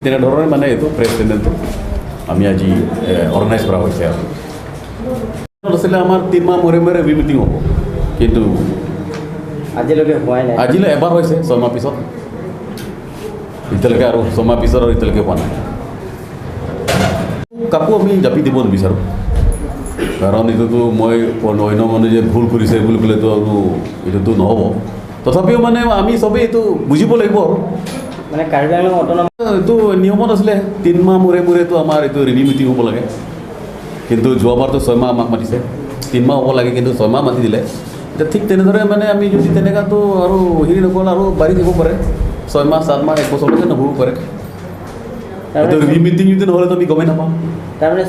তেনেধৰণে মানে এইটো প্ৰেছ ষ্টেটমেণ্টটো আমি আজি অৰ্গেনাইজ কৰা হৈছে। আৰু আছিলে আমাৰ 3 মাহ মূৰে মূৰে ৰিভিউ মিটিং হ'ব, কিন্তু আজিলৈকে হোৱাই নাই। আজিলৈ এবাৰ হৈছে 6 মাহ পিছত, এতিয়ালৈকে আৰু 6 মাহ পিছত আৰু এতিয়ালৈকে হোৱা নাই। কাকো আমি জাপি দিব নিবিচাৰোঁ, কাৰণ এইটোতো মই অন্য মানুহ যে ভুল কৰিছে বুলি ক'লেতো আৰু এইটোতো নহ'ব। তথাপিও মানে আমি চবেই এইটো বুজিব লাগিব আৰু মানে কাৰ্বি আংলং অট'নমাছ এইটো নিয়মত আছিলে 3 মাহ মূৰে মূৰেতো আমাৰ এইটো ৰিভিউ মিটিং হ'ব লাগে। কিন্তু যোৱাবাৰতো 6 মাহ আমাক মাতিছে, 3 মাহ হ'ব লাগে কিন্তু 6 মাহ মাতি দিলে। এতিয়া ঠিক তেনেদৰে মানে আমি যদি তেনেকুৱাতো আৰু হেৰি নকৰোঁ, আৰু বাঢ়ি থাকিব পাৰে, 6 মাহ, 7 মাহ, এক বছৰলৈকে নহ'ব পাৰে। এইটো ৰিভিউ মিটিং যদি নহ'লেতো আমি গমেই নাপাম। তাৰমানে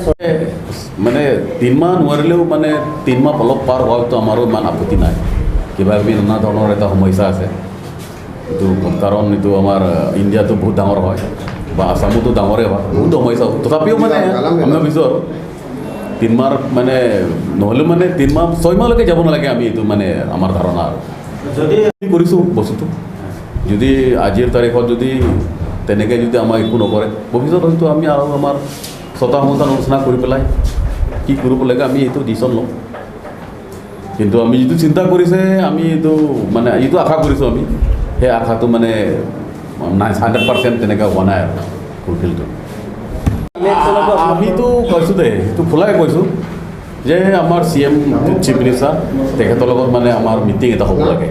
মানে 3 মাহ নোৱাৰিলেও মানে 3 মাহ অলপ পাৰ হোৱাটো আমাৰো ইমান আপত্তি নাই। কিবা কিবি নানা ধৰণৰ এটা সমস্যা আছে এইটো, কাৰণ এইটো আমাৰ ইণ্ডিয়াটো বহুত ডাঙৰ হয় বা আছামতো ডাঙৰেই হয়, বহুত সমস্যা। তথাপিও মানে আমি ভাবিছোঁ আৰু 3 মাহ মানে নহ'লেও মানে 3 মাহ 6 মাহলৈকে যাব নালাগে, আমি এইটো মানে আমাৰ ধাৰণা। আৰু যদি কৰিছোঁ বস্তুটো, যদি আজিৰ তাৰিখত যদি তেনেকৈ যদি আমাক একো নকৰে, ভৱিষ্যত হয়তো আমি আৰু আমাৰ শ্ৰোতা সন্থান আলোচনা কৰি পেলাই কি কৰিব লাগে আমি এইটো ডিচিশ্যন ল'ম। কিন্তু আমি যিটো চিন্তা কৰিছে, আমি এইটো মানে যিটো আশা কৰিছোঁ, আমি সেই আশাটো মানে নাই, 100% তেনেকুৱা হোৱা নাই আৰু ফুলফিলটো। আমিতো কৈছোঁ দে, সেইটো খোলাই কৈছোঁ যে আমাৰ চি এম, চিফ মিনিষ্টাৰ, তেখেতৰ লগত মানে আমাৰ মিটিং এটা হ'ব লাগে।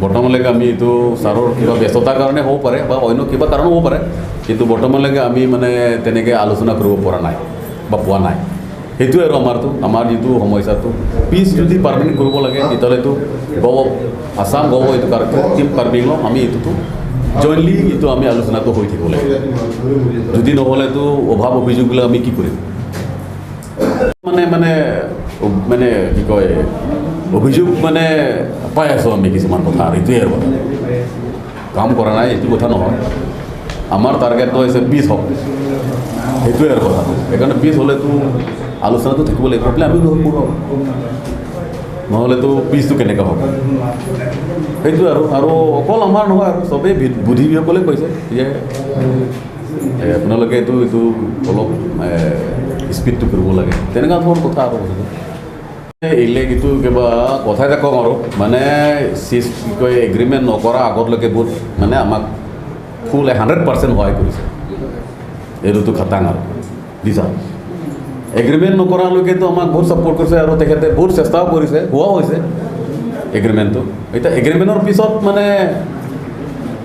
বৰ্তমানলৈকে আমি এইটো ছাৰৰ কিবা ব্যস্ততাৰ কাৰণে হ'ব পাৰে বা অন্য কিবা কাৰণো হ'ব পাৰে, কিন্তু বৰ্তমানলৈকে আমি মানে তেনেকৈ আলোচনা কৰিব পৰা নাই বা পোৱা নাই। সেইটোৱে আৰু আমাৰটো আমাৰ যিটো সমস্যাটো, পিচ যদি পাৰ্মানেণ্ট কৰিব লাগে, তেতিয়াহ'লেতো গভ আছাম, গভ এইটো টিম কাৰ্বি আংলং, আমি এইটোতো জইণ্টলি এইটো আমি আলোচনাটো হৈ থাকিব লাগিব। যদি নহ'লেতো অভাৱ অভিযোগবিলাক আমি কি কৰিম? মানে মানে মানে কি কয়, অভিযোগ মানে পাই আছোঁ আমি কিছুমান কথা। আৰু এইটোৱে আৰু কথা, কাম কৰা নাই এইটো কথা নহয়। আমাৰ টাৰ্গেটটো হৈছে পিচ হওক, সেইটোৱে আৰু কথাটো। সেইকাৰণে পিচ হ'লেতো আলোচনাটো থাকিব লাগিব বোলে আমি কৰোঁ, নহ'লেতো পিচটো কেনেকৈ হ'ব? সেইটোৱে আৰু। আৰু অকল আমাৰ নহয়, আৰু চবেই বুদ্ধিজীৱীসকলে কৈছে যে আপোনালোকে এইটো অলপ স্পীডটো কৰিব লাগে, তেনেকুৱা ধৰণৰ কথা। আৰু কথাটো ইলেক এইটো কিবা কথা এটা কওঁ আৰু মানে চিজ কি কয়, এগ্ৰিমেণ্ট নকৰা আগতলৈকে বহুত মানে আমাক ফুল 100% সহায় কৰিছে, এইটোতো খাটাং। আৰু দিছা এগ্ৰিমেণ্ট নকৰালৈকেতো আমাক বহুত ছাপৰ্ট কৰিছে আৰু তেখেতে বহুত চেষ্টাও কৰিছে, হোৱাও হৈছে এগ্ৰিমেণ্টটো। এতিয়া এগ্ৰিমেণ্টৰ পিছত মানে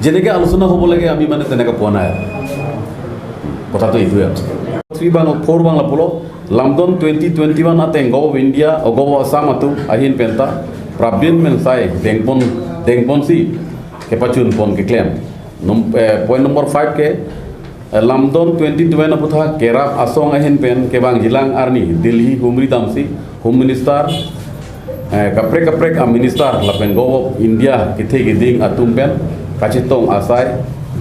যেনেকৈ আলোচনা হ'ব লাগে, আমি মানে তেনেকৈ পোৱা নাই। আৰু কথাটো এইটোৱে। আৰু থ্ৰী বাং four Bangla পুলো Lamdon 2021 ateng Gov of India o Gov of Assam atu ahin penta Prabin men sai dengpon dengpon si ke pachun pon ke claim. Point number 5 ke Lamdon 2021 aputha kerap asong ahin pen ke bang jilang arni Delhi humri damsi Home Minister kaprek kaprek a minister lapen Gov of India kithe giding atum pen kachitong asai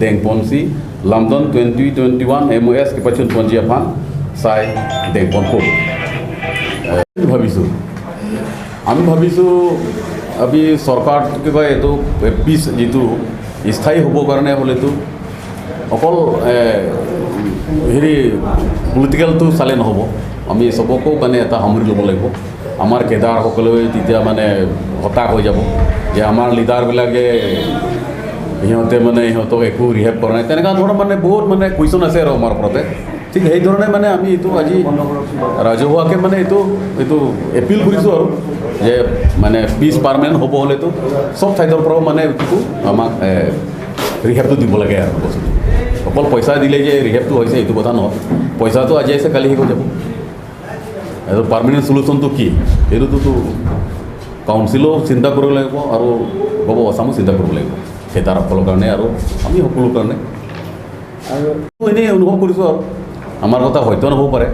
dengpon si Lamdon 2021 MOS ke pachun pon jiapan চাই dengpon ko ভাবিছোঁ। আমি ভাবিছোঁ আমি চৰকাৰ কি কয়, এইটো piece যিটো স্থায়ী হ'বৰ কাৰণে হ'লেতো অকল হেৰি পলিটিকেলটো চালে নহ'ব, আমি চবকো মানে এটা সামৰি ল'ব লাগিব। আমাৰ কেডাৰসকলেও তেতিয়া মানে হতাশ হৈ যাব যে আমাৰ লিডাৰবিলাকে সিহঁতে মানে সিহঁতক একো ৰিহেব কৰা নাই, তেনেকুৱা ধৰণৰ মানে বহুত মানে কুৱেশ্যন আছে আৰু আমাৰ ওপৰতে। ঠিক সেইধৰণে মানে আমি এইটো আজি ৰাজহুৱাকৈ মানে এইটো এপিল কৰিছোঁ আৰু যে মানে পিচ পাৰ্মানেণ্ট হ'ব হ'লেতো চব ঠাইৰ পৰাও মানে এইটো আমাক ৰিহেবটো দিব লাগে। আৰু বস্তুটো অকল পইচা দিলে যে ৰিহেবটো হৈছে এইটো কথা নহয়। পইচাটো আজি আহিছে, কালি শেষ হৈ যাব। এইটো পাৰ্মানেণ্ট চলিউশ্যনটো কি, সেইটোতো কাউন্সিলো চিন্তা কৰিব লাগিব আৰু গভ আছামো চিন্তা কৰিব লাগিব, খেতাৰসকলৰ কাৰণে আৰু আমি সকলোৰ কাৰণে। আৰু এনেই অনুভৱ কৰিছোঁ আৰু আমাৰ কথা হয়তো নহ'ব পাৰে,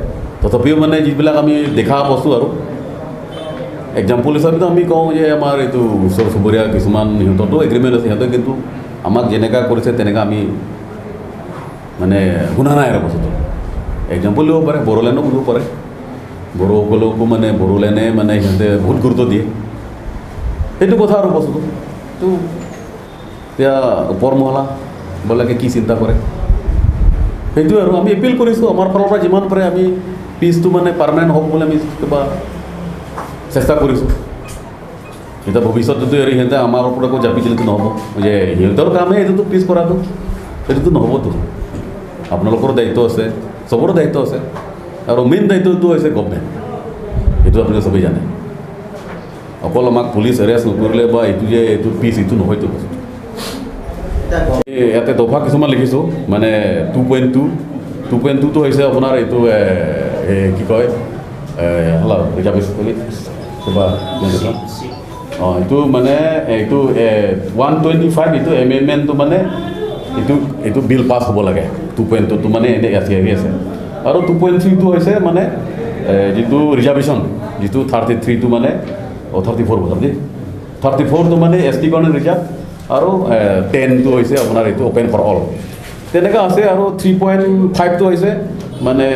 তথাপিও মানে যিবিলাক আমি দেখা বস্তু আৰু এক্সাম্পল হিচাপেতো আমি কওঁ যে আমাৰ এইটো ওচৰ চুবুৰীয়া কিছুমান সিহঁতৰতো এগ্ৰিমেণ্ট আছে, সিহঁতে কিন্তু আমাক যেনেকুৱা কৰিছে তেনেকুৱা আমি মানে শুনা নাই। আৰু বস্তুটো এক্সাম্পল দিব পাৰে, বড়োলেণ্ডো দিব পাৰে। বড়োসকলকো মানে বড়োলেণ্ডে মানে সিহঁতে বহুত গুৰুত্ব দিয়ে, সেইটো কথা। আৰু বস্তুটো তো এতিয়া ওপৰ মহলা বিলাকে কি চিন্তা কৰে সেইটো। আৰু আমি এপিল কৰিছোঁ আমাৰ ফালৰ পৰা, যিমান পাৰে আমি পিচটো মানে পাৰ্মানেণ্ট হওক বুলি আমি কিবা চেষ্টা কৰিছোঁ। এতিয়া ভৱিষ্যততো আৰু সিহঁতে আমাৰ ওপৰত আকৌ জাপি দিলেতো নহ'ব যে সিহঁতৰ কামহে এইটোতো পিচ কৰাটো, সেইটোতো নহ'বতো। আপোনালোকৰো দায়িত্ব আছে, চবৰে দায়িত্ব আছে, আৰু মেইন দায়িত্বটো হৈছে গভমেণ্ট, এইটো আপোনালোকে চবেই জানে। অকল আমাক পুলিচ এৰেষ্ট নকৰিলে বা এইটো যে এইটো পিচ এইটো নহয়তো বস্তু। ইয়াতে দফা কিছুমান লিখিছোঁ, মানে 2.2, 2.2টো হৈছে আপোনাৰ এইটো কি কয় হল ৰিজাৰ্ভেশ্যন কিবা, অঁ, এইটো মানে এইটো 125, এইটো এমেণ্ডমেণ্টটো মানে এইটো বিল পাছ হ'ব লাগে। 2.2টো মানে এনেই আছে, হেৰি আছে। আৰু 2.3টো হৈছে মানে যিটো ৰিজাৰ্ভেশ্যন, যিটো 33টো মানে, অঁ, 34 বছৰ দেই, 34টো মানে এছ টি কাৰণে ৰিজাৰ্ভ, আৰু 10টো হৈছে আপোনাৰ এইটো অ'পেন ফৰ অল, তেনেকুৱা আছে। আৰু 3.5টো হৈছে মানে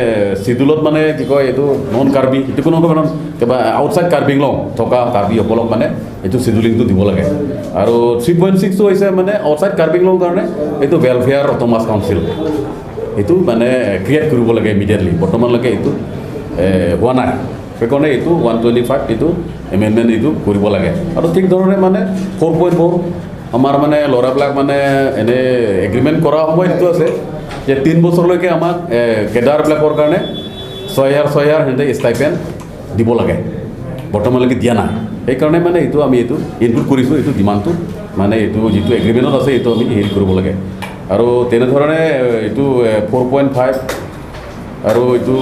চিডিউলত মানে কি কয় এইটো নন কাৰ্বি, এইটো কোনো মানে কিবা আউটছাইড কাৰ্বি আংলং থকা কাৰ্বিসকলক মানে এইটো চিডিউলিংটো দিব লাগে। আৰু 3.6টো হৈছে মানে আউটছাইড কাৰ্বি আংলং কাৰণে এইটো ৱেলফেয়াৰ অট'নমাছ কাউন্সিল, এইটো মানে ক্ৰিয়েট কৰিব লাগে ইমিডিয়েটলি। বৰ্তমানলৈকে এইটো হোৱা নাই, সেইকাৰণে এইটো 125 এইটো এমেণ্ডমেণ্ট এইটো কৰিব লাগে। আৰু ঠিক ধৰণে মানে 4.4 আমাৰ মানে ল'ৰাবিলাক মানে এনেই এগ্ৰিমেণ্ট কৰা সময়ত এইটো আছে যে 3 বছৰলৈকে আমাক কেডাৰবিলাকৰ কাৰণে 6000 6000 সিহঁতে ষ্টাইপেণ্ড দিব লাগে, বৰ্তমানলৈকে দিয়া নাই। সেইকাৰণে মানে এইটো আমি এইটো ইনপুট কৰিছোঁ, এইটো ডিমাণ্ডটো মানে এইটো যিটো এগ্ৰিমেণ্টত আছে এইটো আমি হেৰি কৰিব লাগে। আৰু তেনেধৰণে এইটো 4.5 আৰু এইটো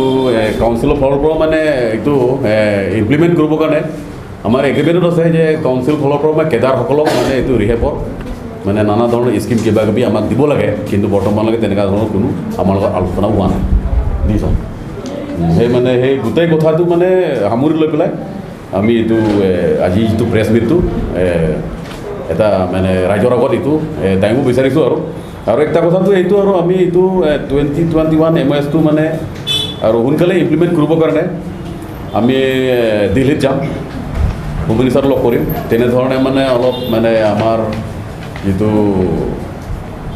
কাউন্সিলৰ ফালৰ পৰাও মানে এইটো ইমপ্লিমেণ্ট কৰিবৰ কাৰণে আমাৰ এগ্ৰিমেণ্টত আছে যে কাউন্সিল ফালৰ পৰা মানে কেডাৰসকলক মানে এইটো ৰিহেবৰ মানে নানা ধৰণৰ স্কিম কিবা কিবি আমাক দিব লাগে, কিন্তু বৰ্তমানলৈকে তেনেকুৱা ধৰণৰ কোনো আমাৰ লগত আলোচনাও হোৱা নাই দিছ। সেই মানে সেই গোটেই কথাটো মানে সামৰি লৈ পেলাই আমি এইটো আজি যিটো প্ৰেছ মিটটো এটা মানে ৰাইজৰ আগত এইটো দাঙিব বিচাৰিছোঁ। আৰু আৰু একটা কথাটো এইটো, আৰু আমি এইটো 2021 এম এছটো মানে আৰু সোনকালে ইমপ্লিমেণ্ট কৰিবৰ কাৰণে আমি দিল্লীত যাম, হোম মিনিষ্টাৰ লগ কৰিম। তেনেধৰণে মানে অলপ মানে আমাৰ যিটো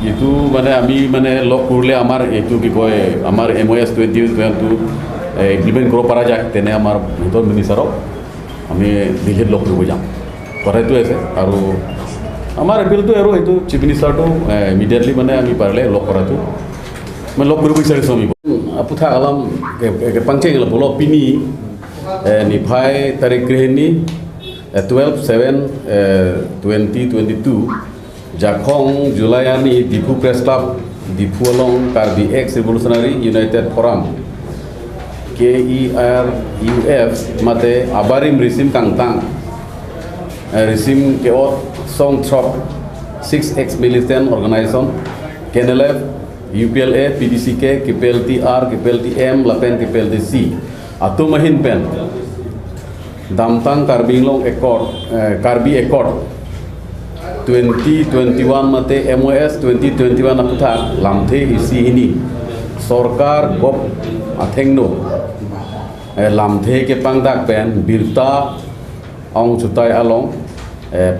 যিটো মানে আমি মানে লগ কৰিলে আমাৰ এইটো কি কয় আমাৰ এম অ' এছ 2022 ইমপ্লিমেণ্ট কৰিব পৰা যায়, তেনে আমাৰ ভিতৰত মিনিষ্টাৰক আমি দিল্লীত লগ কৰিব যাম, কথাটো আছে। আৰু আমাৰ এপিলটো আৰু এইটো চিফ মিনিষ্টাৰটো ইমিডিয়েটলি মানে আমি পাৰিলে লগ কৰাটো মানে লগ কৰিব বিচাৰিছোঁ আমি। পুথা আলাম পাংচেং বল পিনি নিফাই তাৰিখ গৃহিণী 12/7/2022 জাখং জুলাইয়ানি Diphu press club Diphu along Karbi ex revolutionary united forum KERUF mate abarim risim kangtang risim keot song trop 6 ex militant organization KNLF UPLA PDCK KPLTR KPLTM lapen KPLTC atumahin pen Damtang Karbi Anglong accord Karbi accord 2021 mate MOS 2021 aputha lamthe isi hini sarkar gop athengno lamthe ke pangdak pen birta ong chutai along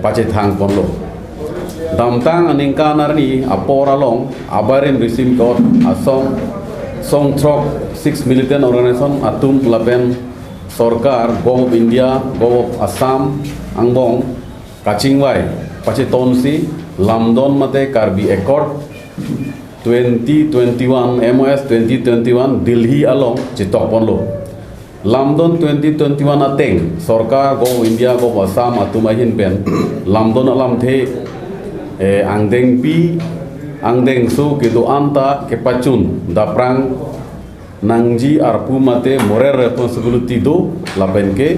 pachethang ponlo Damtang aningka narni apor along abarim risim kot asong songtrok 6 militant organization atum lapen sarkar gov of India gov of Assam angbong kachingwai pachetonsi lamdon mate Karbi accord 2021 MOS 2021 Delhi along chitok ponlo Lamdon 2021 ateng sarkar gov India gov Assam atumahin pen lamdon alam the angdeng pi angdeng su kedo anta kepachun daprang nangji arpu mate moral responsibility do lapen ke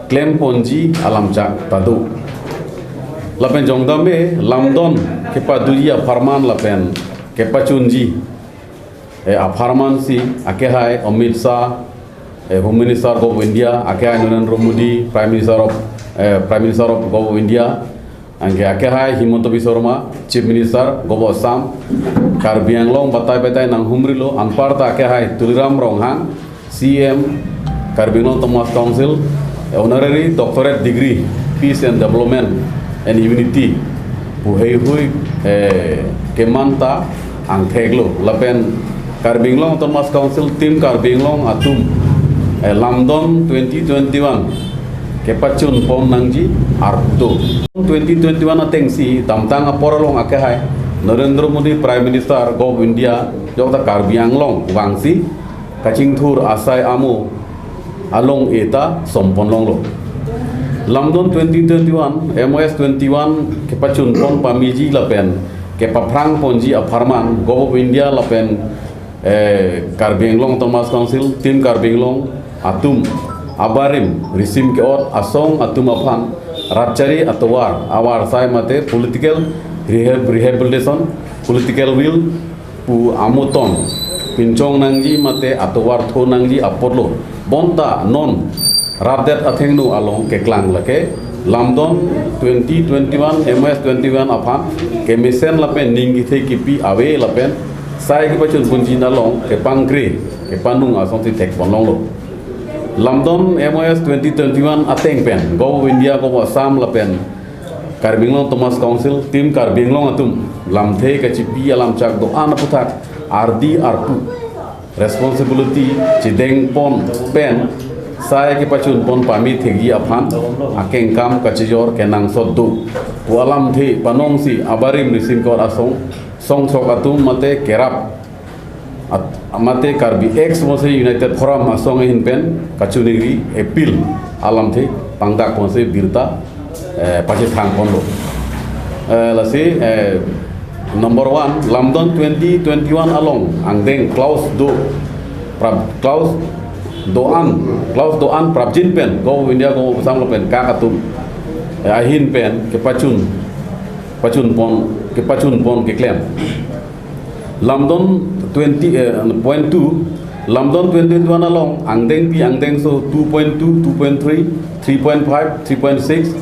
claim ponji alamcha tadu lapen jongdame lamdon kepaduya farman lapen kepachunji a farman si akehai Amit Shah Home Minister of India akehai Narendra Modi Prime Minister of of India angke akehai Himanta Biswa Sarma Chief Minister of Assam Karbi Anglong batai batai nang humrilo anparta akehai Tuliram Ronghang CM Karbi Anglong Autonomous Council honorary doctorate degree peace and development and unity Puhei hui kemanta ang theglo lapen Karbi Anglong Autonomous Council team Karbi Anglong atum Lamdon 2021 kepachun pon nangji arto 2021 ateng si tamtang aporolong akehai Narendra Modi Prime Minister gov India jokta Karbi Anglong wangsi kachingthur asai amu along eta somponlong lo Lamdon 2021 MOS 21 kepachun pon pamiji lapen kepaprang ponji aparman gov of India lapen Karbi Anglong Autonomous Council team Karbi Anglong atum abarim risim keot asong atum aphan ratchari atowar awar sai mate political rehabilitation political will pu amuton pinchong nangji mate atowar tho nangji apodlo bonta non radet athengnu along keklang lake Lamdon 2021 MS 21 aphan ke misen lapen ninggi the kipi awe lapen sai ki pachun punji nalong ke pangkri ke panung asong ti tek ponlong lo Lamdon MOS 2021 ateng pen Go India go Assam lapen Karbi Anglong Autonomous Council team Karbi Anglong atum lamthe ka chipi alam chak do an puthak RD arpu responsibility chideng pon pen sai ki pachun pon pami thegi aphan akeng kam kachijor kenang soddu walam the panong si abarim nisim kor asong song sok atum mate kerap mate Karbi X mose United Forum asong hin pen kachunigri appeal alam the pangdak pon se birta pache thang pon lo lasi number 1 Lamdon 2021 along angdeng clause do clause doan prabjin pen go India go sam pen ka atum ahin pen ke pachun pon ke claim Lamdon 20.2 Lamdon 2021 along angdeng pi angdeng so 2.2 2.3 3.5 3.6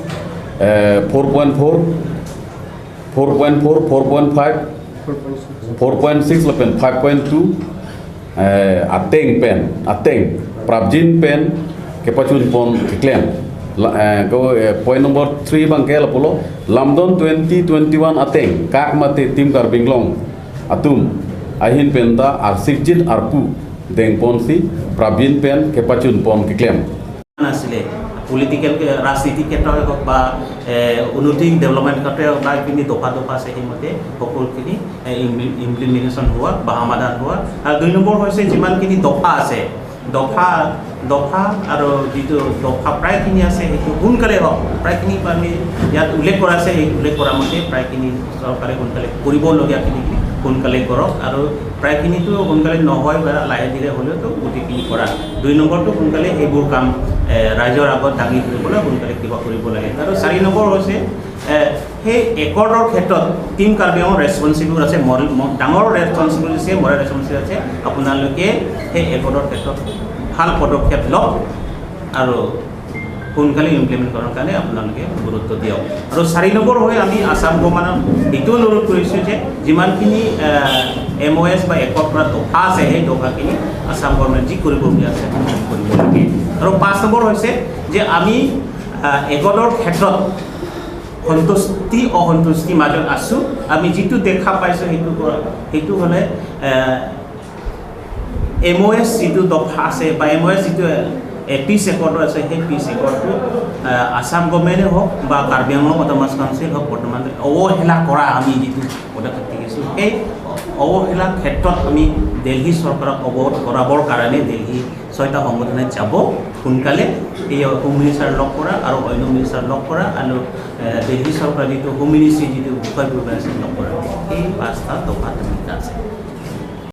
4.4 4.4 4.5 4.6 lapen 5.2 ateng pen ateng prabjin pen ke pachun pon ke claim go point number 3 bangke lapulo Lamdon 2021 ateng kak mate tim Karbi Anglong atum ahin penta arsikjit arpu deng ponsi prabjin pen ke pachun pon ke claim asile political ৰাজনীতি ক্ষেত্ৰতে হওক বা উন্নতি development ক্ষেত্ৰতে হওক বা এইখিনি দফা দফা আছে, সেইমতে সকলোখিনি ইমপ্লিমেণ্টেশ্যন হোৱা বা সমাধান হোৱা। আৰু 2 নম্বৰ হৈছে যিমানখিনি দফা আছে, দফা দফা আৰু যিটো দফা প্ৰায়খিনি আছে সেইটো সোনকালে হওক, প্ৰায়খিনি আমি ইয়াত উল্লেখ কৰা আছে, সেই উল্লেখ কৰা মতে প্ৰায়খিনি চৰকাৰে সোনকালে কৰিবলগীয়াখিনি সোনকালে কৰক। আৰু প্ৰায়খিনিতো সোনকালে নহয় বা লাহে ধীৰে হ'লেওতো গোটেইখিনি কৰা। 2 নম্বৰটো সোনকালে সেইবোৰ কাম ৰাইজৰ আগত দাঙি ধৰিবলৈ সোনকালে কিবা কৰিব লাগে। আৰু 4 নম্বৰ হৈছে সেই একৰ্ডৰ ক্ষেত্ৰত টিম কাৰ্বি আংলং ৰেচপনচিবল আছে, মৰেল ডাঙৰ ৰেচপনচিবল আছে, মৰেল ৰেচপনচিবল আছে। আপোনালোকে সেই একৰ্ডৰ ক্ষেত্ৰত ভাল পদক্ষেপ লওক আৰু সোনকালে ইমপ্লিমেণ্ট কৰাৰ কাৰণে আপোনালোকে গুৰুত্ব দিয়ক। আৰু 4 নম্বৰ হৈ আমি আছাম গভৰ্ণমেণ্টক এইটো অনুৰোধ কৰিছোঁ যে যিমানখিনি এম অ' এছ বা একৰ্ড কৰা দফা আছে, সেই দফাখিনি আছাম গভৰ্ণমেণ্ট যি কৰিবলগীয়া আছে কৰিব লাগে। আৰু 5 নম্বৰ হৈছে যে আমি একৰ্ডৰ ক্ষেত্ৰত সন্তুষ্টি অসন্তুষ্টিৰ মাজত আছোঁ। আমি যিটো দেখা পাইছোঁ সেইটো হ'লে এম অ' এছ যিটো দফা আছে বা এম অ' এছ যিটো পিচ একৰ্ডৰ আছে, সেই পিচ একৰ্ডটো আছাম গভৰ্ণমেণ্টে হওক বা কাৰ্বি আংলং অট'নমাছ কাউন্সিল হওক বৰ্তমান অৱহেলা কৰা আমি যিটো পদক্ষেপ দেখিছোঁ, সেই অৱহেলাৰ ক্ষেত্ৰত আমি দিল্লী চৰকাৰক অৱগত কৰাবৰ কাৰণে দিল্লী 6টা সংগঠনে যাব সোনকালে। এই হোম মিনিষ্টাৰ লগ কৰা আৰু অন্য মিনিষ্টাৰ লগ কৰা আৰু দিল্লী চৰকাৰৰ যিটো হোম মিনিষ্ট্ৰী যিটো বিষয়ববীয়া আছে লগ কৰা, এই 5টা দফা তালিকা আছে।